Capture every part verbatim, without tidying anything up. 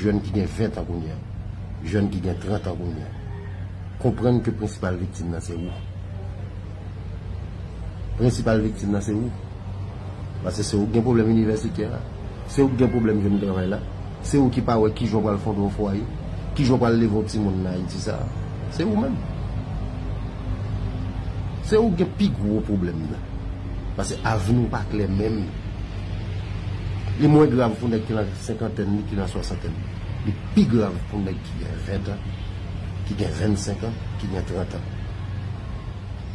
Jèn ki gen ven an kounye a, jèn ki gen trant an kounye a, konprann ke prensipal viktim nan se ou. Prensipal viktim nan se ou. Paske se ou ki gen pwoblèm inivèsitè a. Se ou ki gen pwoblèm jwenn travay la. Se ou ki pa wè kijan w pral fonde yon fwaye, kijan w pral leve yon timoun nan Ayiti sa a. Se ou menm. Se ou ki gen pi gwo pwoblèm nan. Paske avni w pa klè menm. Li mwen grav pou nèg ki nan senkantèn li, ki nan swasantèn li. Li pi grav pou nèg ki gen ven an, ki gen vennsenk an, ki gen trant an.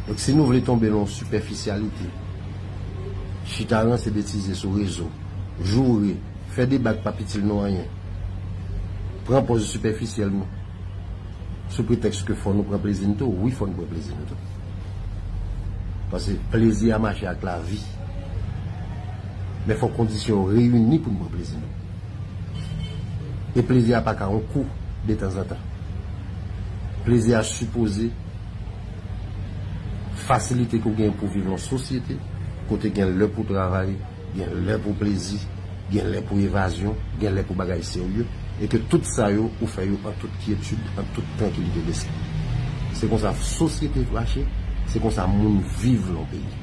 Donk, si nou vle tonbe nan yon sipèfisyalite, chita ranse betize sou rezo, joure, fè deba k p ap itil nou anyen, pran pòz sipèfisyèl nou, sou pretèks ke fò nou pran plezi n tou, wi, fò n pran plezi n tou. Paske plezi a mache ak lavi. Men fò kondisyon yo reyini pou n pran plezi nou. E plezi a pa ka yon kou detanzantan. Plezi a sipoze fasilite ke w gen pou viv nan sosyete, kote gen lè pou travay, gen lè pou plezi, gen lè pou evazyon, gen lè pou bagay serye, e ke tout sa yo, ou fè yo an tout kyetid, an tout trankilite lespri. Se konsa sosyete mache, se konsa moun viv nan yon peyi.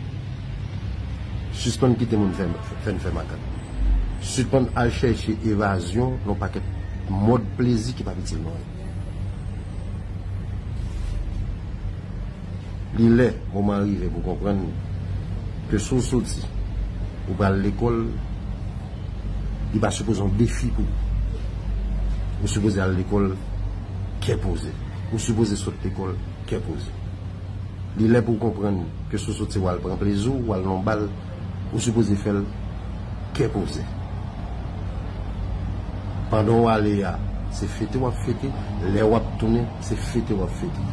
Sispann kite moun fè, fè n fè makak. Sispann al chèche evazyon nan yon pakèt mòd plezi ki p ap itil nou anyen. Li lè, moman an rive pou w konprann ke si w soti, ou pral lekòl, li pa sipoze yon defi pou ou. Ou sipoze al lekòl kè poze. Ou sipoze sot lekòl kè poze. Li lè pou w konprann ke si w soti w al pran plezi w, w al nan yon bal, ou sipoze fè l kè poze. Pandan w ale a, se fete w ap fete, lè w ap tounen, se fete w ap fete.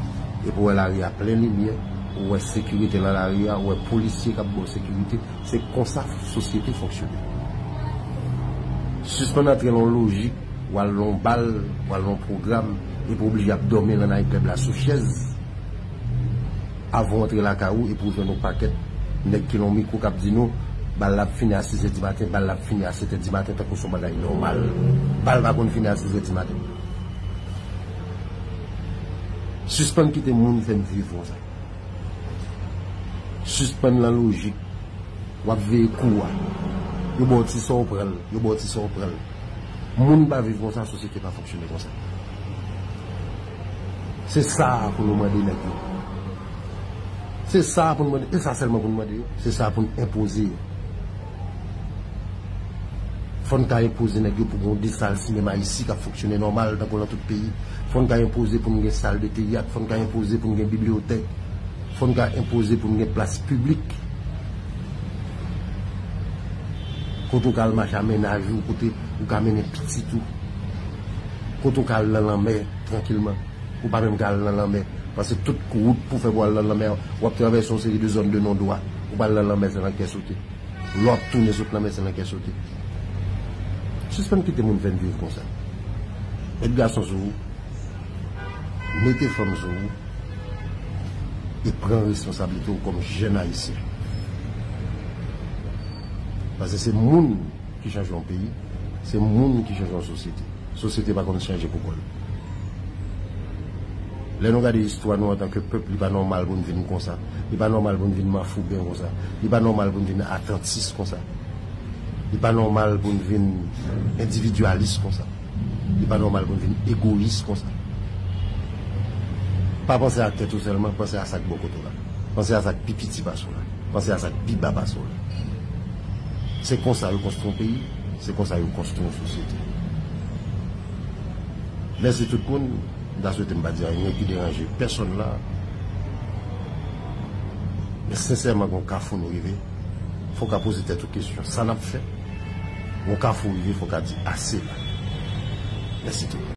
Epi w wè lari a plen limyè, ou wè sekirite nan lari a, ou wè polisye k ap ba w sekirite, se konsa sosyete fonksyone. Sispann antre nan yon lojik, w al nan yon bal, w al nan yon pwogram, epi w oblije ap dòmi nan night club la sou chèz. Avan w antre lakay ou, epi w jwenn yon pakèt nèg ki nan yon mikwo k ap di nou, bal la ap fini a sizè di maten, bal la ap fini a setè di maten, tankou se yon bagay nòmal. Bal pa konn fini a sizè di maten. Sispann kite moun fè n viv konsa. Sispann nan lojik. W ap veye kou a. Yo ba w ti sa w pran l, yo ba w ti sa w pran l. Moun pa viv konsa, sosyete pa fonksyone konsa. Se sa a pou nou mande nèg yo. Se sa a pou nou mande, e sa sèlman pou nou mande yo. Se sa a pou n enpoze yo. Fò n ka enpoze nèg yo pou gen yon de sal sinema isi k ap fonksyone nòmal tankou nan tout peyi. Fò n ka enpoze pou n gen sal de teyat, fò n ka enpoze pou n gen bibliyotèk. Fò n ka enpoze pou n gen plas piblik. Kote w ka al mache a mennaj ou, kote ou ka mennen pitit ou. Kote w ka al nan lanmè trankilman. Ou pa menm ka al nan lanmè. Paske tout wout pou fè pou al nan lanmè, w ap travèse yon seri de zòn de non dwa. Ou pa al nan lanmè, se nan kè sote. Lè w ap tounen sot lanmè, se nan kè sote. Sispann kite moun fè n viv konsa. Met gason sou ou. Mete fanm sou ou. E pran responsablite w kòm jèn ayisyen. Paske se moun ki chanje yon peyi, se moun ki chanje yon sosyete. Sosyete pa konn chanje pou kò l. Lè nou gade istwa nou antanke pèp, li pa nòmal pou n vin konsa. Li pa nòmal pou n vin mafouben konsa. Li pa nòmal pou n vin atantis konsa. Li pa nòmal pou n vin endividyalis konsa. Li pa nòmal pou n vin egoyis konsa. Pa panse ak tèt ou sèlman, panse a sa k bò kote w la. Panse a sa k pi piti pase w la. Panse a sa k pi ba pase w la. Se konsa yo konstwi yon peyi, se konsa yo konstwi yon sosyete. Mèsi tout moun. M ta swete m pa di anyen ki deranje pèsonn la. Men sensèman, gen yon kafou nou rive. Fò w ka poze tèt ou kesyon. Sa n ap fè? Gen yon kafou rive, fò w ka di ase la. Mèsi tout moun.